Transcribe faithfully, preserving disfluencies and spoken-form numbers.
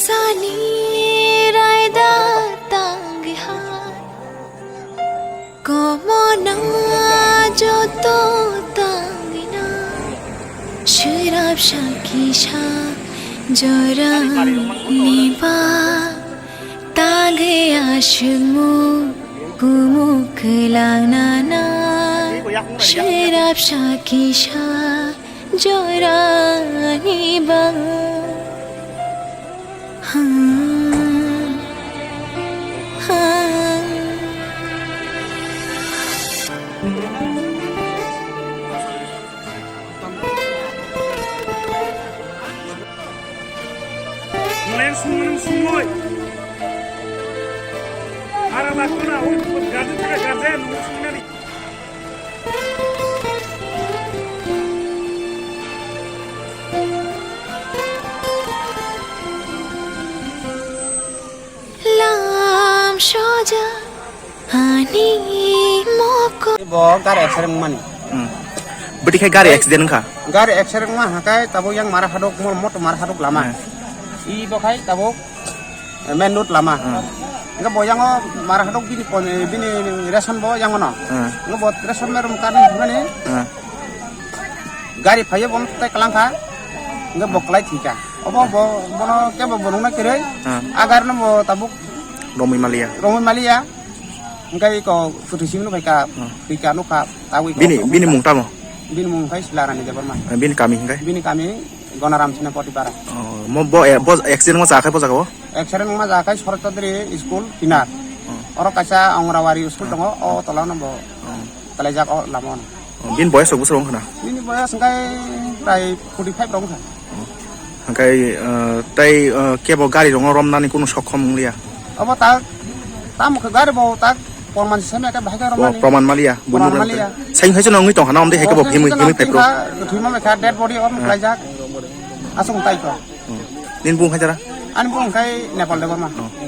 Tani raida tangwi hai, komona joto tangwi na, swrapsa kisa jorani ba, tangwi aswkmung kumung kwlangna na, swrapsa kisa jorani ba. Mulai sungmung sungmui. Ara lakuna, ui, garden, garden, sungmung. Lam soja ani moko. Bo gari accident mani. Hmm. Bwtwi khai gari accident wngkha? Gari accident wngma hakai tabuk yang mara hadok, mo-, moto mara hadok lama. Hmm. I bo khai tabuk main road lama. Hmm. Hingke bo yango mara hadok bini pon-, bini ration bo yango no. Hmm. Hingke bo ration merom kani hwnmani. Hmm. Gari phaiyo bono tai kalang kha. Hingke bo kwlai thwi kha. Obo bo bono kebo bo nungna kwrwi. Hmm. A gari no bo tabuk romwi maliya. Romwi maliya. Hingke iko kwthwi simi no phaikha. Hmm. Thwi kha nukha. Tabuk iko bini, bini mung tamo? Bini mung khai Silarani Debbarma. Eh, bini kami hingke? Bini kami Gonaram Senapati Para. Oh, mo bo, eh, bo accident mo jakai bo jaga o? Accident wngma jaga khe Sorot Chaudhary School kinar. Hmm. Oro kaisa Anganwadi school tongo, o tola no bo kalaijak o lama o. Hmm. Bini boyas rok bwswk wngkha na? Bini boyas wngkha prai forty five rok wngkha. Hmm. Hwnkhe, eh, tei, eh, kebo gari rokno romnani kunu sokhom wngliya? Obo tak, tamo khe gari bo tak porman seme khe bahai khe romnani. Proman maliya, buino romnani. Proman maliya. Saing hai se nongwi tongkha na, omdei hai khe bo himwi, himwi phai pro. Thwima mekha dead body om khlaijak. Aswk tai kho. Hmm. Nini bung hai jara? Ani bung khai Nepal Debbarma. Oh.